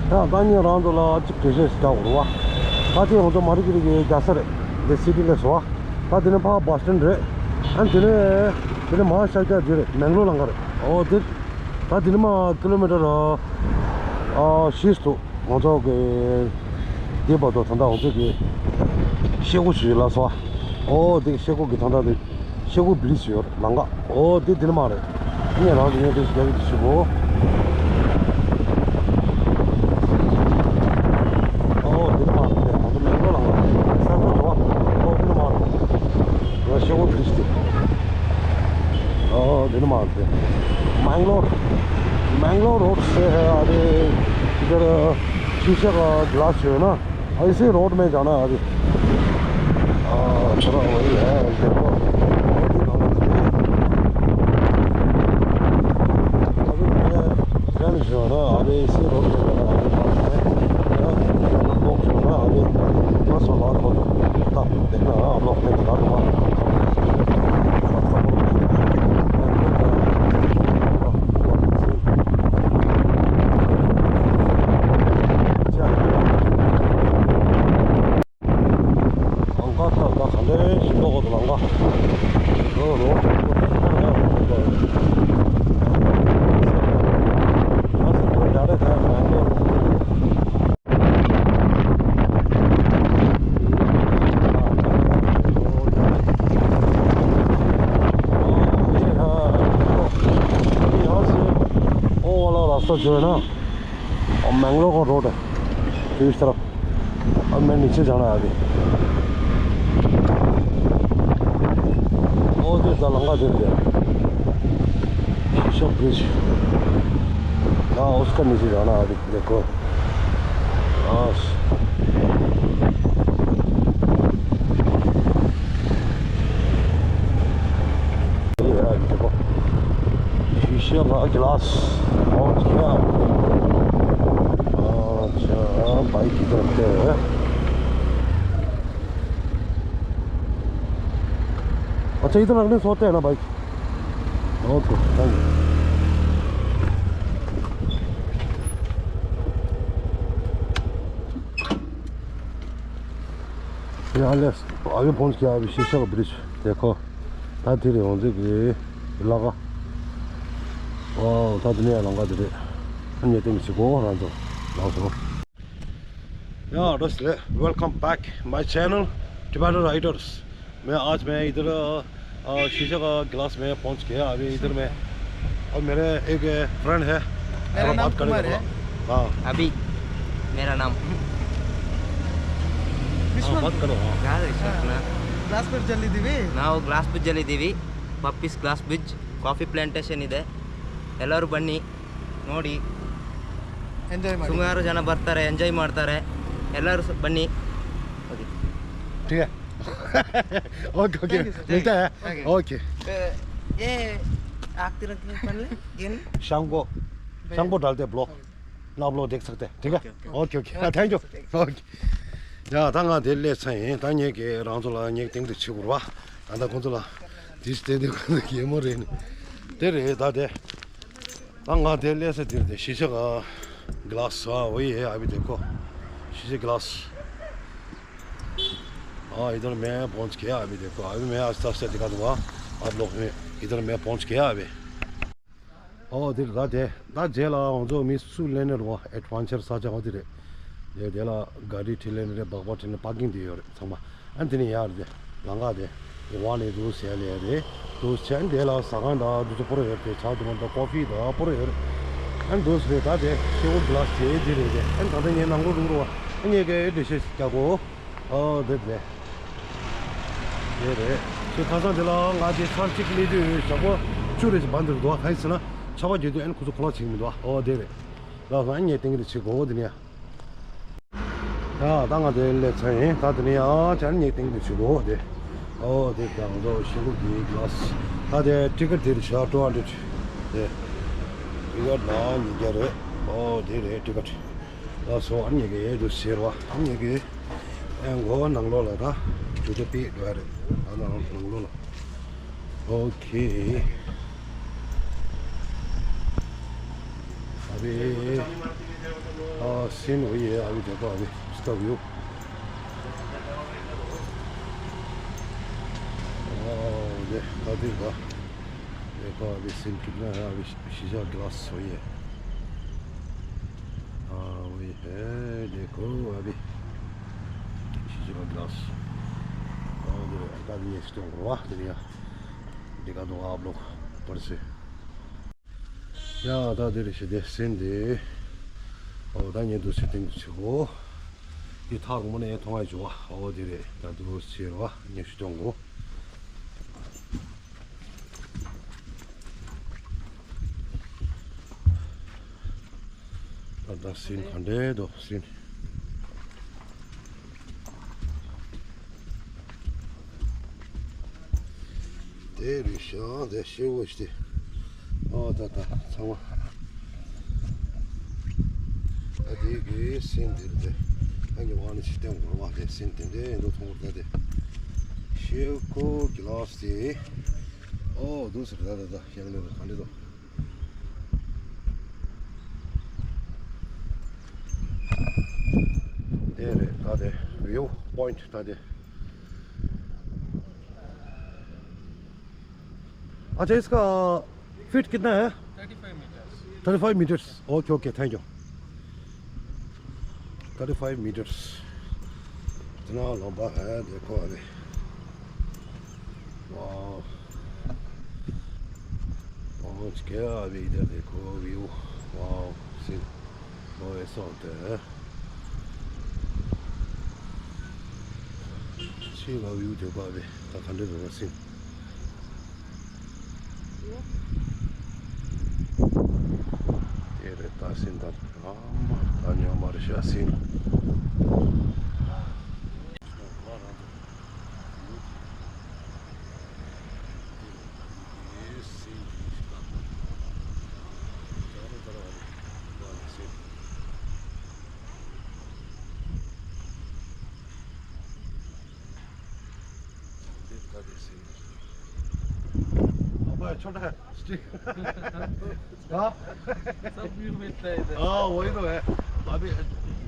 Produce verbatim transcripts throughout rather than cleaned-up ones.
ད་ད་ངས་རང་ཚོ་ལ་གཅིག་འགྲེལ་བཤད་ཞིག་རྒྱག་དགོས་རེད་བ། ད་དེ་ང་ཚོ་མ་རི་ཀི་རི་གི་རྒྱལ་ས་རེད། འདི་སི་ཊི་ལས་སོ་བ། ད་དེ་ནས་ཕར་བྷོ་སི་ཊོན་རེད། ཨ་དེ་ནས་དེ་ནས་མར་ཤར་རྒྱག་དེ་རེད། མེང་ལོར་ལམ་ཁ་རེད། ཨོ་དེ། ད་དེ་ནས་མར་ཀི་ལོ་མི་ཊར་ཨ་བཞི་འདུག་ང་ཚོ་གི་དེ་བར་དུ་ད་ལྟ་ང་ཚོ་གི་ཤེལ་སྒོ་ཞིག་ལ་སོ་བ། ཨོ་དེ་ཤེལ་སྒོ་གི་ད་ལྟ་དེ། ཤེལ་སྒོ་བི་རི་ཇི་ཡོད་རེད་ལམ་ཁ། ཨོ་དེ་དེ་ནས་མར་རེད། ངས་རང་གི་ངས་དེ་རྒྱ་གི་ཞུ་གོ། ཨོ་དེ་ནས་མར་རེད། ང་ཚོ་མེང་ལོར་ལམ་ཁ་ས་ཁུལ་འགྲོ་བ། ཨོ་དེ་ནས་མར་རེད། ང་ཤེལ་སྒོ་བི་རི་ཇི་དེ། ཨོ་དེ་ནས་མར་རེད། Mangalore, Mangalore road से है अभी इधर शीशे का ग्लास जो है ना, ऐसे रोड में जाना है अभी। हाँ, थोड़ा वही है, देखो। अभी मैं ट्रेन जो है ना, अभी इसी रोड में जाना है, अभी पास में। लोग जो है ना, अभी बस वाला को देखना, आप लोग ने दिखा दूंगा। ལམ་ཁ་ཐག་ད་ག་འདྲ་ཞིག་ལོག་གོ་འདུག་ལམ་ཁ། ལོ་ལོ། वो वाला रास्ता जो है ना, और मैंगलोर का रोड है, तो इस तरफ। अब मैं नीचे जाना है अभी। वो जो दलंगा जो है, शीशा ब्रिज, हाँ, उसका नीचे जाना है अभी। देखो। बस। ये है, देखो। शीशे का गिलास। पहुंच गया। अच्छा, बाइक इधर रखते हैं। अच्छा, इधर रखने सोते हैं ना बाइक। Okay, thank you. यहाँ ले, अभी पहुंच गया, अभी शीशा का ब्रिज देखो। ད་དེ་རེད་ང་ཚོ་གི་ལམ་ཁ། ཝའོ། ད་དེ་ནས་ཡང་ལམ་ཁ་དེ་རེད། ཨ་ནི་སྟེང་གི་ཕྱི་གོ་རང་ཚོ་ལགས་སོ། Yeah, that's it. Welcome back my channel, Tibetan Riders. मैं आज मैं इधर, अ, शीशे का गिलास में पहुंच गया। अभी इधर में, और मेरे एक फ्रेंड है। मेरा नाम कुमार है। हाँ। अभी मेरा नाम। हाँ, बात करो, हाँ। क्या है इसका अपना? ग्लास पर जली दीवी। ನಾವು ಗ್ಲಾಸ್ ಬ್ರಿಡ್ಜ್ ಅಲ್ಲಿ ಇದ್ದೀವಿ. Puppies glass bridge, coffee plantation ಇದೆ. ಎಲ್ಲರೂ ಬನ್ನಿ, ನೋಡಿ. ಎಂಜಾಯ್ ಮಾಡಿ. ಸುಮಾರು ಜನ ಬರ್ತಾರೆ, ಎಂಜಾಯ್ ಮಾಡ್ತಾರೆ. ಎಲ್ಲರೂ ಸ-, ಬನ್ನಿ. ಓಕೆ. ठीक है। Okay, okay. Thank you, sir. मिलता है। Thank you. ओके। ये, ये आखिरी में पहले, ये नहीं? शाम को, शाम को डालते हैं ब्लॉग। ना आप लोग देख सकते हैं, ठीक है? Okay, okay. Okay, okay. Thank you. Okay. ཡ། ད་ང་དེ་སླེབས་ཚར་ཡིན། ད་ངེད་ཀྱིས་རང་ཚོ་ལ་ངེད་སྟེང་དུ་ཕྱི་དགོས་རེད་བ། ད་ལྟ་ཁོང་ཚོ་ལ་དེ་སྟེང་དུ་ཁོང་ཚོ་གད་མོ་རེད་ནི། དེ་རེད་ད་དེ། ད་ང་དེ་སླེབས་ས་དེ་རེད། शीशे का ग्लास, हाँ, वही है अभी देखो। शीशे ग्लास। हाँ, इधर मैं पहुंच गया अभी देखो। अभी मैं आस्ते आस्ते दिखा दूंगा आप लोग में। इधर मैं पहुंच गया अभी। ཨོ་དེ་རེད་ད། དེ་ད་རྗེས་ལ་ང་ཚོ་མི་སུ་ལེན་ནས་རོ། ཨེ་ཌི་ཝེན་ཅར་ས་ཆ་འོ་དེ་རེད། དེ་དེ་ལ་ག་རི་ཁྲིད་ལེན་རེད། སྦག་སྦག་ཁྲིད་ལེན། པར་ཀིང་དེ་ཡོད་རེད་ཚང་མ། ཨ་དེ་ནས་ཡར་དེ་ལམ་ཁ་དེ་ཝ་ནི་དུ་ཟེར་ལེ་རེད། དུ་ཆེན་དེ་ལ་ཟ་ཁང་འདྲ་དུ་ཚོ་པོ་ར་ཡོད་རེད། ཆ་དུ་མ་འདྲ་ཀོ་ཕི་འདྲ་པོ་ར་ཡོད་རེད། ཨ་དུ་ཟེར་རེད་ད། དེ་ཤེ་བོ་གི་ལ་སི་དེ་དེ་རེད། དེ་ཨ་ད་ལྟ་ངའི་ནང་ལོགས་རུག་རོ། ཨ་ངས་ག་ཨེ་འདྲ་ཤེས་རྒྱག་གོ། ཨོ་དེ་རེད། དེ་རེད། ཁྱོད་ཁ་སང་དེ་ལ་ང་དེ་ཚར་གཅིག་སླེབས་དུས་ཞག་པོ་བཅུ་རེ་ཞིག་བབས་འདིར་འདུག་ག་ཡིན་ཟེར་ན་ཆར་པ་རྒྱག་དུས་ཨན་ཁོ་ཚོ་ཁོ་ལག་བྱེད་ཀྱི་མི་འདུག་ཨོ་དེ་རེད། ལགས་སོ། ཨན་ངས་ཏིང་རེ་བྱེད་དགོས་དེ་ནས་ཡ། ད་ད་ང་དེ་སླེབས་ཚར་ཡིན། ད་དེ་ནས་ཡ་ཅན་ངས་ཏིང་རེ་བྱེད་དགོས་དེ། ཨོ་དེ་ད་ང་ཚོ་ཤིང་ཀུ་གི་གི་ལ་སི། ད་དེ་ཊི་ཀེ་ཊི་དེ་རེད་ཤག་ཊུ་ཧན་ཌེ་ཌི། དེ་ཊི་ཀེ་ཊི་ལ་ཉིས་བརྒྱ་རེད། ཨོ་དེ་རེད་ཊི་ཀེ་ཊི། ལགས་སོ། ཨ་ནི་གི་ཡེ་དུ་ཟེར་བ། ཨ་ནི་གི་ཨེ་མགོ་ནང་ལོགས་ལ་ད་དུ་དེ་པི་འགྲོ་ཡ་རེད། ཨ་ནང་ནང་ལོགས་ལ། ཨོ་ཁེ། ཨ་བེ། ཨ་ Scène, voyez, ah oui, d'accord, ah oui, c'est pas vieux. Oh, de, pas de, quoi. D'accord, ah oui, c'est une petite main, ah oui, c'est genre glace, voyez. Ah oui, eh, d'accord, ah oui. C'est genre glace. Oh, de, pas de, c'est un roi, de, de, de, de, de, de, de, de, ཡ། ད་འདི་རེད་ཤག་དེ་སིན་དེ། ཨོ་ད་ཉེ་དུ་ཕྱིར་སྟེང་དུ་ཕྱིར་གོ། འདི་ཐག་རིང་པོ་ནས་མཐོང་ཡ་བྱུང་བ། ཨོ་དེ་རེད། ད་འདུག་ཕྱིར་བ་ཉེ་ཤུ་སྟོན་གོ། ད་ད་སིན་ག་འདྲས་འདུག་སིན། དེ་རེད་ཤག་དེ་ཤེལ་སྒོ་ཞིག་དེ། ཨོ་ད་ད་ཚང་མ། ད་དེ་གི་སིན་དེ་རེད་དེ། ཨ་ནི་ཝ་ནི་ཞིག་སྟོན་གོ་བ་དེ་སིན་དེ་འདྲས་འདུག་མཐོང་གོ་ད་དེ། ཤེལ་སྒོ་གི་ལགས་དེ། ཨོ་འདུག་ཟེར་ད་ད་ད་ཡང་ནི་རེད་ག་འདྲས་འདུག་དེ་རེད་ད་དེ། view point ད་དེ། अच्छा, इसका feet कितना है? Thirty five metres. Thirty five metres. Okay, okay, thank you. Thirty five metres. इतना लंबा है, देखो अभी। वाओ। पहुंच गया अभी, इधर देखो व्यू। Wow, scene. वो ऐसा होता है। ཕྱི་ལ་བིའུ་དེ་བ་བས་ད་ག་འདྲ་འདུག་ན་སིན། དེ་རེད་ད་སིན་ད། ཨ་མ་ད་ཉོ་མ་རེད་ཤག་སིན། अबे छोटा है, स्टिक। हाँ? सब व्यू मिलता है इधर। हाँ, वही तो है। अभी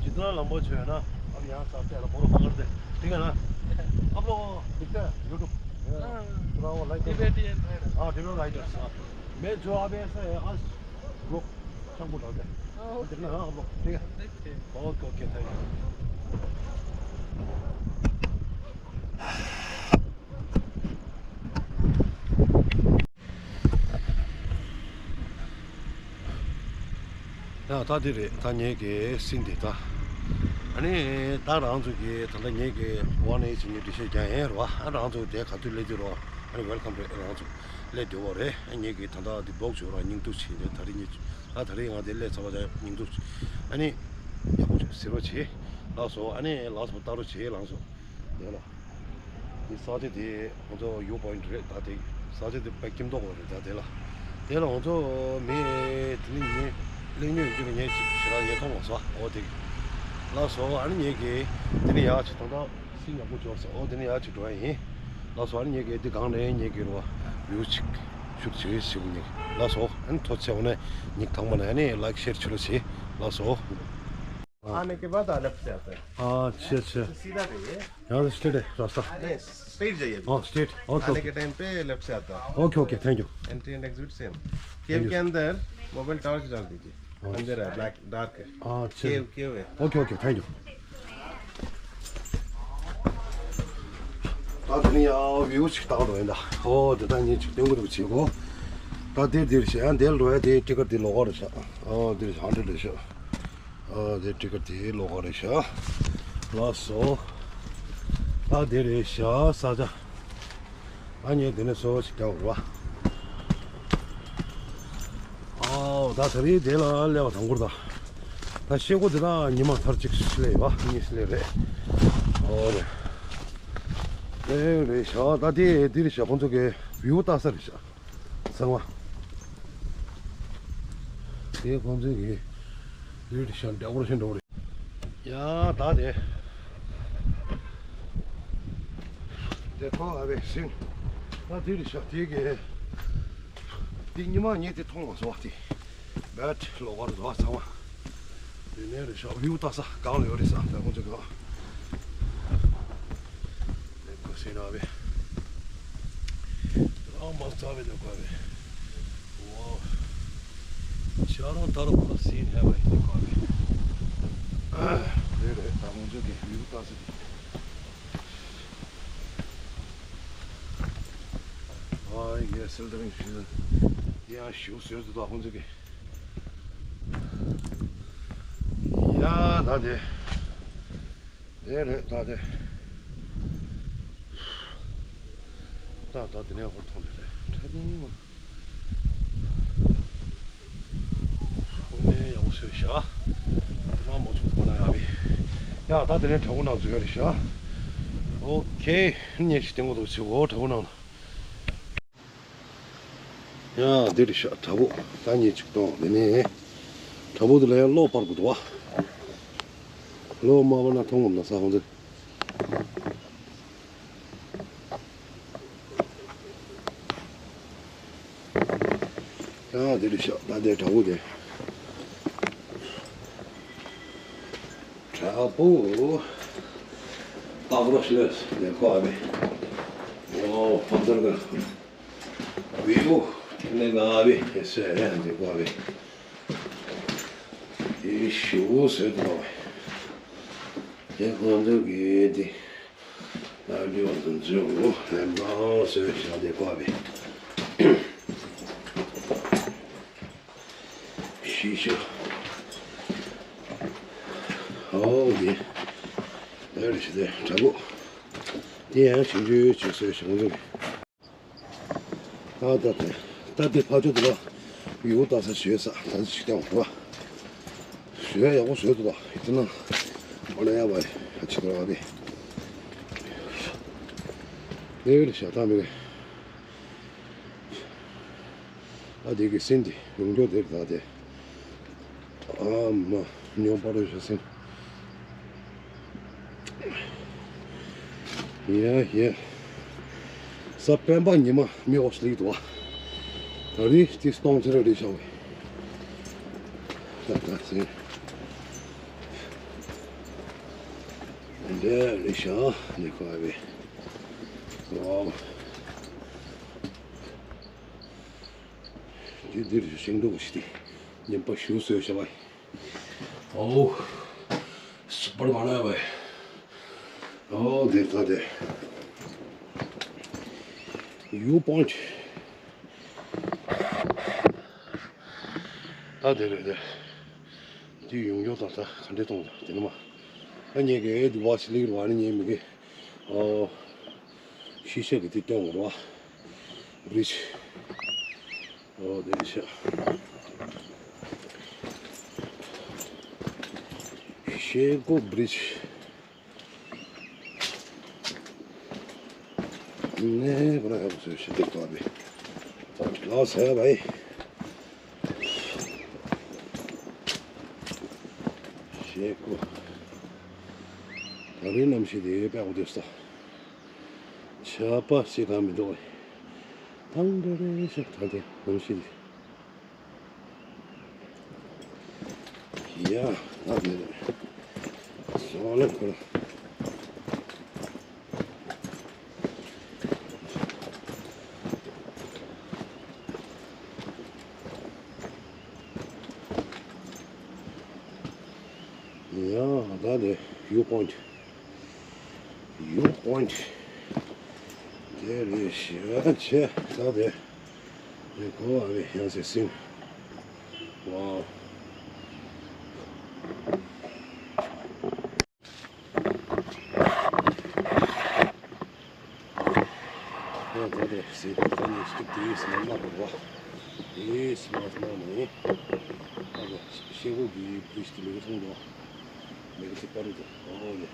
जितना लंबा जो है ना, अब यहाँ से आपके पूरा पकड़ दे, ठीक है ना? आप लोग दिखते हैं YouTube? हाँ। पूरा वो लाइक करो। Tibetan rider. हाँ, टिबेटियन राइडर्स, हाँ। मैं जो अभी ऐसा है, आज ब्लॉग शाम को डालते हैं। हाँ, ओके। देखना, हाँ, आप लोग, ठीक है? देखते हैं। Okay, okay, thank you. ཡ་ད་འདི་རེད། ད་ངེད་ཀྱི་སིན་དེ་ད། ཨ་ནི་ད་རང་ཚོ་གི་ད་ལྟ་ངེད་ཀྱི་ཝན་ཨེ་ཆི་ནི་འདི་ཤེས་ཀྱང་ཡིན་རེད་བ། ཨ་རང་ཚོ་དེ་ག་དུས་སླེབས་དུས་རོ། ཨ་ནི་ཝེལ་ཀམ་རེད། རང་ཚོ་སླེབས་བསྡད་པ་རེད། ཨ་ངེད་ཀྱི་ད་ལྟ་འདི་བོག་བྱོས་ར་སྙིང་སྡུག་བྱེད་འདི་ད་རེས་ངེད་ད་ད་རེས་ང་འདི་སླེབས་ཚར་བ་ད་སྙིང་སྡུག་ཨ་ནི་ཡག་པོ་བྱོས་ཟེར་བ་བྱེད་ལགས་སོ། ཨ་ནི་ལགས་སོ་ལྟ་རོགས་བྱེད་ལགས་སོ། དེ་ལ། དེ་ས་ཆ་དེ་ང་ཚོ་ཡུ་པོ་ཡིན་རེད་ད། དེ་ས་ཆ་དེ་དཔེ་སྐྱིད་མདོག་རེད་ད། དེ་ལ། དེ་ལ་ང་ཚོ་མི་དེ་ནི་ངས་གླེང་ཉོས་ཡོད་རྒྱུ་ནི་ངས་ཅིག་ཞེ་དྲག་ཉེ་མཐོང་མ་སོང་། ཨོ་དེ་ལགས་སོ། ཨ་ནི་ངས་ཀྱི་དེ་ནི་ཡག་ཅིག་དང་ད་སི་ཉག་པོ་འབྱོར་སོང་། ཨོ་དེ་ནི་ཡག་ཅིག་འགྲོ་ཡ་ཡིན། ལགས་སོ། ཨ་ནི་ངས་ཀྱི་དེ་གང་ནས་ངས་ཀྱི་རོ་བིའུ་ཅིག་ཤུགས་ཆེ་ཞིག་ངས་ལགས་སོ། ཨ་ནི་ཐོ་ཆེ་བ་ནས་ཉིག་ཐང་མ་ནས་ཨ་ནི་ལའིག་ཤེར་ཆུ་ལ་ཆེ་ལགས་སོ། आने के बाद लेफ्ट से आता है। हाँ, अच्छा, अच्छा। सीधा जाइए। यहाँ से स्ट्रेट है रास्ता। नहीं, स्ट्रेट जाइए अभी। हाँ, स्ट्रेट। ओके, आने ओके। के टाइम पे लेफ्ट से आता है। Okay, okay, thank you. Entry and exit same. Thank केव यू। के अंदर मोबाइल टॉर्च डाल दीजिए। हाँ। अंदर है, ब्लैक, डार्क है। हाँ, अच्छा। केव, केव है। Okay, okay, thank you. ད་དེ་ནས་ཡང་བིའུ་ཅིག་བལྟ་འགྲོ་ཡིན་ད། ཨོ་དེ་ད་ངས་ཅིག་སྟོན་གི་འདུག་བྱེད་གོ། ད་དེ་འདིར་ཤག་ཡང་དེར་འགྲོ་ཡ་དེ་ཊི་ཀེཊ་དེ་ལོགས་ཀ་རེད་ཤག་ཨོ་དེར་ཧན་ཌེཌ་རེད་ཤག་ཨ་དེ་ཊི་ཀེཊ་དེ་ལོགས་ཀ་རེད་ཤག་ལགས་སོ། ད་དེ་རེད་ཤག་ས་ཆ། ཨ་ནི་དེ་ནས་སོ་ཞིག་རྒྱག་རོགས། ཨའོ་ད་ད་རེས་དེ་ལ་སླེབས་པ་དང་པོར་ད། ད་ཤེལ་སྒོ་དེ་ད་ཉི་མ་མཐར་གཅིག་སླེབས་པ་གཉིས་སླེབས་རེད། ཨོ་རེད། དེ་རེད་ཤག་ད་དེ་དེ་རེད་ཤག་ཁོང་ཚོ་གི་བིའུ་ལྟ་ས་རེད་ཤག་ཚང་མ། དེ་ཁོང་ཚོའི་གི་ལུས་དེ་ཤ་འདྲ་བོར་ཤ་འགྲོ་རེད། ཡ་ད་དེ། དེ་ཁོ་ཨ་བེ་སིན། ད་དེ་རེད་ཤག་དེ་གི། དེ་ཉི་མ་ཉལ་དེ་མཐོང་བ་བཟོ་བ་དེ། བེད་ལོག་པར་བཟོ་བ་ཚང་མ། དེ་ནས་རེད་ཤག་བིའུ་ལྟ་ས་གང་ལ་ཡོད་རེད་ས་དེ་ཁོང་ཚོ་གི་ཨ། དེ་ཁོ་སེ་ན་བས། རང་མ་རྩ་བའི་དེ་ཁོ་བས། ཝའོ། ཤ་རང་ད་རུང་ཁོ་སེ་ན་བས་དེ་ཁོ་བས། དེ་རེད་ད་ཁོང་ཚོ་གི་བིའུ་ལྟ་ས་དེ། ཨ་ཡེ་སིལ་དེ་རིང་ཞུ། ཡང་ཞུ་ཟོས་དུ་ད་ཁོང་ཚོ་གི། ཡ་ད་དེ། དེ་རེད་ད་དེ། ད་ད་དེ་ནས་ཧོར་ཐོང་དེ་རེད་ཁྲ་ཏིང་མ། ཁོང་ནས་ཡག་པོ་བཟོས་ཤག་དེ་མ་མོ་ཆུང་ཐོང་ན་ཡག་པས། ཡ་ད་དེ་ནས་གྲྭ་བོ་ནང་བཟོས་རེད་ཤག་ཨོ་ཁེ། ཉེ་ཞིག་སྟེང་གོ་དོ་ཆེ་བོ་གྲྭ་བོ་ནང་ལ། ཡ་འདི་རེད་ཤག་དྲ་འབུ་ད་ཉིད་ཅིག་གཏོང་། དེ་ནས་དྲ་འབུ་དེ་ལ་ཡང་གློག་སྤར་དགོས་འདུག་བ། གློག་མ་སྤར་ན་མཐོང་ངམ་ན་ས་ཁོང་ཚོས། ཡ་འདི་རེད་ཤག་ད་དེ་དྲ་འབུ་དེ། དྲ་འབུ། སྟག་རོ་ཤི་ལས་ལས་ཁོ་ཨ་བི། ཨོ་ཕ་ཚར་ག་བི་བུ། ནས་ང་བི་ཨེ་སེ་ཨེ་འདི་ཁོ་ཨ་བི། དེ་ཞུ་ཟེར་དུ་བ། དེ་ཁོང་ཚོ་གི་དེ། ད་འདི་བ་དུ་འཛུལ་ལས་མང་ཟེར་བྱ་དེ་ཁོ་ཨ་བི། ཤི་ཤི། ཨོ་ཡེ། ཨེ་རེད་ཤི་དེ་དྲ་འབུ། དེ་ཡང་ཆུང་ཆུང་ཆུང་ཟེར་བྱུང་ཟེར། ད་ད་དེ་ད་དེ་ཕ་ཆོ་དེ་ལ་ཡུ་ད་ས་ཞོད་ས་ད་ཅི་ཀྱང་བ། ཞོད་ཡག་པོ་ཞོད་དུ་ལ་ཡིན་ན་མ་ན་ཡ་བ་ཡ་ཆི་དུ་ར་བ་དེ། ཨེ་རེད་ཤ་ད་མི་རེད། ཨ་དེ་གི་སིན་དེ་ཡོང་རྒྱུ་དེར་ད་དེ། ཨ་མ་ཉོན་པ་རེ་ཤ་སིན། ཡ་ཡ། ས་སྤེན་པ་ཉི་མ་མི་འོ་སླེབས་འདུག་བ། ད་རེས་དེ་སྟོང་ཚེ་རེ་རེ་ཤ་བས། ད་ད་སིན། འདི་རེ་ཤ་ནི་ཁོ་བས། ཝའོ། འདི་འདིར་ཤིང་སྡོང་ཞིག་སྟེ་ཉིན་པ་ཞུ་སོས་བྱ་བ། ཨོ། སུ་པར་མ་ན་བས། ཨོ་འདིར་ད་དེ། ཡུ་པོན་ཆི། ད་དེ་རེད་དེ། འདི་ཡོང་ཡོང་དང་ད་ག་འདྲས་གཏོང་དང་དེ་ནི་མ། ཨ་ཉེ་གེ་འདི་བ་སི་ལིག་རུ་བ་ནི་ཉེ་མི་གེ། ཨོ། ཤི་ཤ་གི་དེ་སྟོན་འོར་བ། བི་རིཇ། ཨོ་དེ་ཤ། ཤེ་གོ་བི་རིཇ། ནས་ཁོ་རང་ཡག་པོ་བཟོས་ཤིག་འདུག་ག་བས། ལགས་སོ་བས། ཤེ་གོ། ད་རེས་གནམ་གཤིས་དེ་དཔེ་ཡག་པོ་འདུག་ས། ཆར་པ་ཞིག་གང་མི་འདུག་བས། ཐང་རེ་རེ་ཞིག་ད་དེ་གནམ་གཤིས་དེ། ཡ། ད་དེ་རེད། སོང་ལེ་ཁོ་ར། ཡ། ད་དེ་ཡུ་པོན་ཆི། ཡུ་པོན་ཆི། དེ་རེད་ཤག་ཆེ་ད་དེ། དེ་གོ་བ་བས་ཡང་སེ་སིང་། ཝའོ། ཡང་ད་དེ་སེ་ད་ནི་སྐྱིད་དེ་སི་མ་མ་གོ་བ། དེ་སི་མ་མ་ནི། ཨ་ཤེ་གོ་གི་བི་རིཇ་དེ་མེ་གི་ཐོང་དོ། མེ་གི་ཐིག་པ་རུ་དོ། ཨོ་ལེ།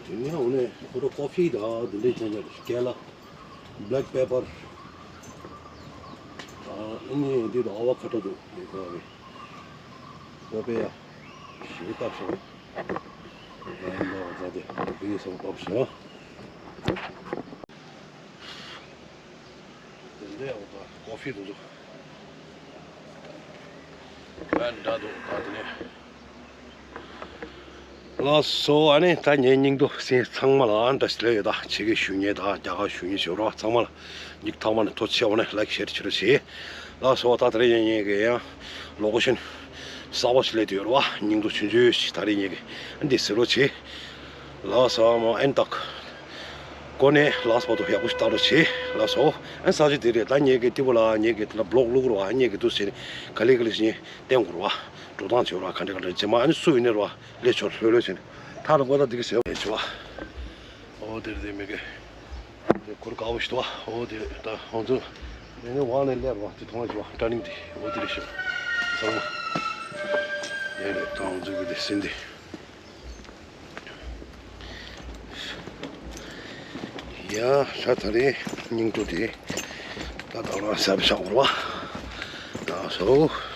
དེ་ནས་འོ་ནས་ཁོ་ར་ཀོ་ཕི་དང་དེ་འདྲའི་ཅན་ཅན་རེད། ཀེ་ལ། བྷེ་ལེག་པེ་པར། ཨ་ནི་འདི་དང་ཨ་ཝ་ཁ་ཏོ་འདུག་དེ་ཁོ་རེད། ཀོ་པེ་ཡ། ཞེ་པོ་བཏབ་སོང་། ཨ་ནི་འོ་ད་དེ་བི་ཡེ་སོང་བཏབ་སོང་། ཀོ་ཧྥི་འདུག་འདུག་ཨ་འདྲ་འདུག་ད་དེ་ནས། ལགས་སོ། ཨ་ནི་ད་ངའི་སྙིང་སྟོབས་སེམས་ཚང་མ་ལ་ཨ་འདྲ་ཞིག་ལས་ཡོད། ད་ཕྱི་རྒྱལ་བཞུགས་མཁན་དང་རྒྱ་གར་བཞུགས་མཁན་ཞིག་རོགས་ཚང་མ་ལ་སྙིང་ཐག་མ་ནས་ཐུགས་རྗེ་ཆེ། འོ་ནས་ལའིཀ་ཤེར་བྱེད་རོགས་བྱེད། ལགས་སོ། ད་དེ་རིང་ཡིན་ངེས་ཀྱི་ཡང་ལོ་གོ་ཤིན་གསར་པ་ཞིག་སླེབས་དུས་ཡོད་རེད་བ། སྙིང་སྟོབས་ཆུང་ཆུང་ཞིག་ད་རིང་ཡིན་ངེས་ཀྱི་ཨ་འདི་ཟེར་རོགས་བྱེད། ལགས་སོ། མ་ཨན་ཏག་གོ་ནས་ལགས་སོ་བར་དུ་ཡག་པོ་ཞིག་ལྟ་རོགས་བྱེད། ལགས་སོ། ཨན་ས་ཆ་དེ་རེད། ད་ངེས་ཀྱི་ཏི་བུ་ལ་ངེས་ཀྱི་ད་བློག་བླུག་རེད་བ། ངེས་ཀྱི་འདུག་ཟེར་ནས་ག་ལེ་ག་ལེ་ཞིག་བསྟན་དགོས་རེད་བ། འགྲོ་སྟངས་བྱེད་རོགས། ག་འདྲ་ག་འདྲ་རྗེས་མ་ཨ་ནི་སུ་ཡིན་ནས་རོགས་སླེབས་ཆོག་ལྷོད་ལྷོད་བྱས་ནས་ཐག་ལ་མགོ་ཐག་འདི་ག་ཟེར་བ་ཡིན་ཆོག་བ། ཨོ་དེར་དེ་མེད་གི། དེ་གུར་དཀར་པོ་ཞིག་འདུག་བ། ཨོ་དེ་ད་ཧོང་ཙུ། དེ་ནས་ཝང་ནས་སླེབས་རོགས། དེ་མཐོང་ཆོག་བ། ཊར་ནིང་དེ། ཨོ་དེ་རེད་ཤག་ཚང་མ། དེ་རེད། ད་ཧོང་ཙུ་གི་དེ་ཟིན་དེ། ཡ་ལྷ་ད་རེད། སྙིང་སྟོབས་དེ་ད་ད་རང་ཟབ་ཆགས་དགོས་རེད་བ། ད་སོ།